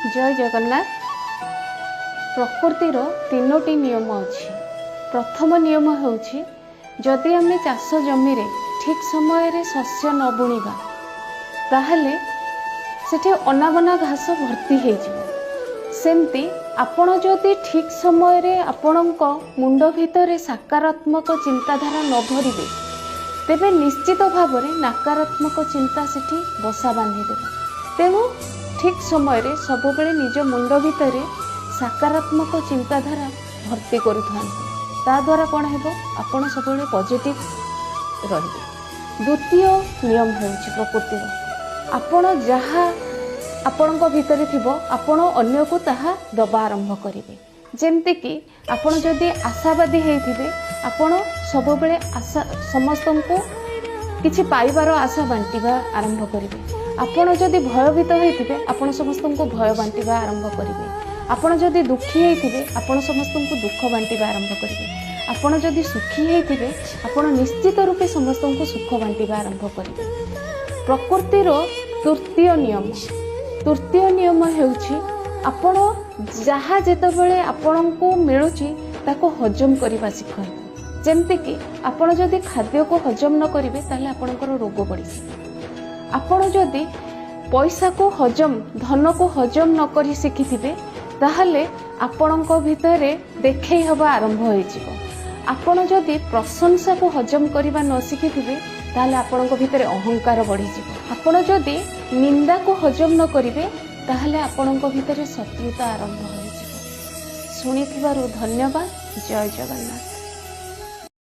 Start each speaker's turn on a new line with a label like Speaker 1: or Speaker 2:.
Speaker 1: ଜୟ ଜଗନ୍ନାଥ। ପ୍ରକୃତିର ତିନୋଟି ନିୟମ ଅଛି। ପ୍ରଥମ ନିୟମ ହେଉଛି, ଯଦି ଆମେ ଚାଷ ଜମିରେ ଠିକ୍ ସମୟରେ ଶସ୍ୟ ନ ବୁଣିବା, ତାହେଲେ ସେଠି ଅନାବନା ଘାସ ଭର୍ତ୍ତି ହେଇଯିବ। ସେମିତି ଆପଣ ଯଦି ଠିକ୍ ସମୟରେ ଆପଣଙ୍କ ମୁଣ୍ଡ ଭିତରେ ସକାରାତ୍ମକ ଚିନ୍ତାଧାରା ନ ଭରିବେ, ତେବେ ନିଶ୍ଚିତ ଭାବରେ ନକାରାତ୍ମକ ଚିନ୍ତା ସେଠି ବସା ବାନ୍ଧିଦେବ। ତେଣୁ ଠିକ୍ ସମୟରେ ସବୁବେଳେ ନିଜ ମୁଣ୍ଡ ଭିତରେ ସକାରାତ୍ମକ ଚିନ୍ତାଧାରା ଭର୍ତ୍ତି କରୁଥାନ୍ତୁ। ତା ଦ୍ୱାରା କ'ଣ ହେବ? ଆପଣ ସବୁବେଳେ ପଜିଟିଭ୍ ରହିବେ। ଦ୍ୱିତୀୟ ନିୟମ ହେଉଛି ପ୍ରକୃତିର, ଆପଣ ଯାହା ଆପଣଙ୍କ ଭିତରେ ଥିବ, ଆପଣ ଅନ୍ୟକୁ ତାହା ଦେବା ଆରମ୍ଭ କରିବେ। ଯେମିତିକି ଆପଣ ଯଦି ଆଶାବାଦୀ ହେଇଥିବେ, ଆପଣ ସବୁବେଳେ ଆଶା, ସମସ୍ତଙ୍କୁ କିଛି ପାଇବାର ଆଶା ବାଣ୍ଟିବା ଆରମ୍ଭ କରିବେ। ଆପଣ ଯଦି ଭୟଭୀତ ହେଇଥିବେ, ଆପଣ ସମସ୍ତଙ୍କୁ ଭୟ ବାଣ୍ଟିବା ଆରମ୍ଭ କରିବେ। ଆପଣ ଯଦି ଦୁଃଖୀ ହେଇଥିବେ, ଆପଣ ସମସ୍ତଙ୍କୁ ଦୁଃଖ ବାଣ୍ଟିବା ଆରମ୍ଭ କରିବେ। ଆପଣ ଯଦି ସୁଖୀ ହେଇଥିବେ, ଆପଣ ନିଶ୍ଚିତ ରୂପେ ସମସ୍ତଙ୍କୁ ସୁଖ ବାଣ୍ଟିବା ଆରମ୍ଭ କରିବେ। ପ୍ରକୃତିର ତୃତୀୟ ନିୟମ ହେଉଛି, ଆପଣ ଯାହା ଯେତେବେଳେ ଆପଣଙ୍କୁ ମିଳୁଛି, ତାକୁ ହଜମ କରିବା ଶିଖନ୍ତୁ। ଯେମିତିକି ଆପଣ ଯଦି ଖାଦ୍ୟକୁ ହଜମ ନ କରିବେ, ତାହେଲେ ଆପଣଙ୍କର ରୋଗ ବଢ଼ିଯିବ। ଆପଣ ଯଦି ପଇସାକୁ ହଜମ, ଧନକୁ ହଜମ ନ କରି ଶିଖିଥିବେ, ତାହେଲେ ଆପଣଙ୍କ ଭିତରେ ଦେଖେଇ ହେବା ଆରମ୍ଭ ହୋଇଯିବ। ଆପଣ ଯଦି ପ୍ରଶଂସାକୁ ହଜମ କରିବା ନ ଶିଖିଥିବେ, ତାହେଲେ ଆପଣଙ୍କ ଭିତରେ ଅହଙ୍କାର ବଢ଼ିଯିବ। ଆପଣ ଯଦି ନିନ୍ଦାକୁ ହଜମ ନ କରିବେ, ତାହେଲେ ଆପଣଙ୍କ ଭିତରେ ଶତ୍ରୁତା ଆରମ୍ଭ ହୋଇଯିବ। ଶୁଣିଥିବାରୁ ଧନ୍ୟବାଦ। ଜୟ ଜଗନ୍ନାଥ।